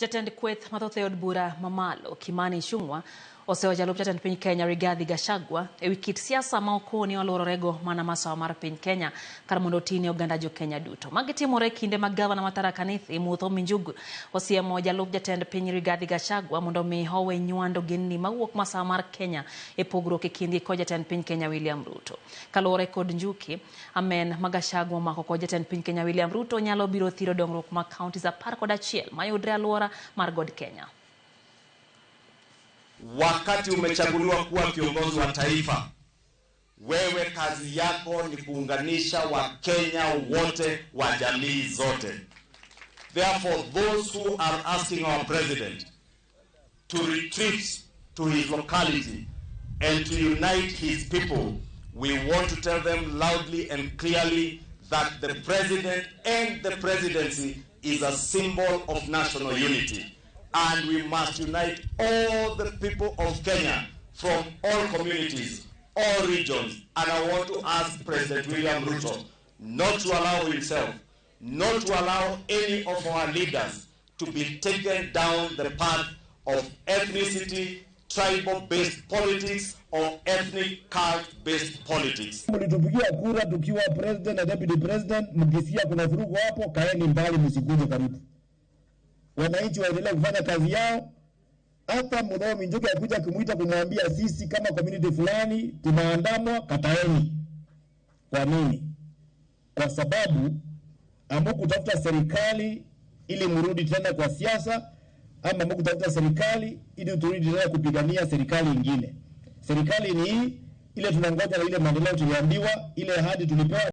Jatend kweth mathoth e od bura mamalo Kimani Ichung'wa osewa jalup jatend piny Kenya Rigathi Gachagua ewi kit siasa ma okoni oluororego mana masawa mar piny Kenya kar mondo oti ne oganda jo Kenya duto. Magi timore kinde ma gavana ma Tharaka Nithi Muthomi Njugu osiemo jalup jatend piny Rigathi Gachagua mondo mi owe nywando genni mawuok masawa mar Kenya e pogruok e kindgi kod jatend piny Kenya William Ruto. Kaluwore kod Njuki, amen ma Gachagua omako kod jatend piny Kenya William Ruto nyalo biro thiro dongruok mag counties 11 mayudre alwora mar God Kenya. Wakati umechaguliwa kuwa kiongozi wa taifa, wewe kazi yako ni kuunganisha Wakenya wote wa jamii zote. Therefore, those who are asking our president to retreat to his locality and to unite his people, we want to tell them loudly and clearly that the president and the presidency is a symbol of national unity. And we must unite all the people of Kenya from all communities, all regions. And I want to ask President William Ruto not to allow himself, not to allow any of our leaders to be taken down the path of ethnicity, tribal-based politics, or ethnic cult-based politics. Mlitupigia kura tukiwa president na deputy president, mkisikia kuna vurugu hapo, kaeni mbali, msikuje karibu. Wananchi waendelee kufanya kazi yao. Hata Muthomi Njuki akuja kumuita kumwambia sisi kama community fulani tunaandamwa, kataeni. Kwa nini? Kwa sababu hamukutafuta serikali ili mrudi tena kwa siasa, ama hamukutafuta serikali ili turudi tena kupigania serikali ingine. Serikali ni hii ile tunangoja, na ile maendeleo tuliambiwa, ile ahadi tulipewa.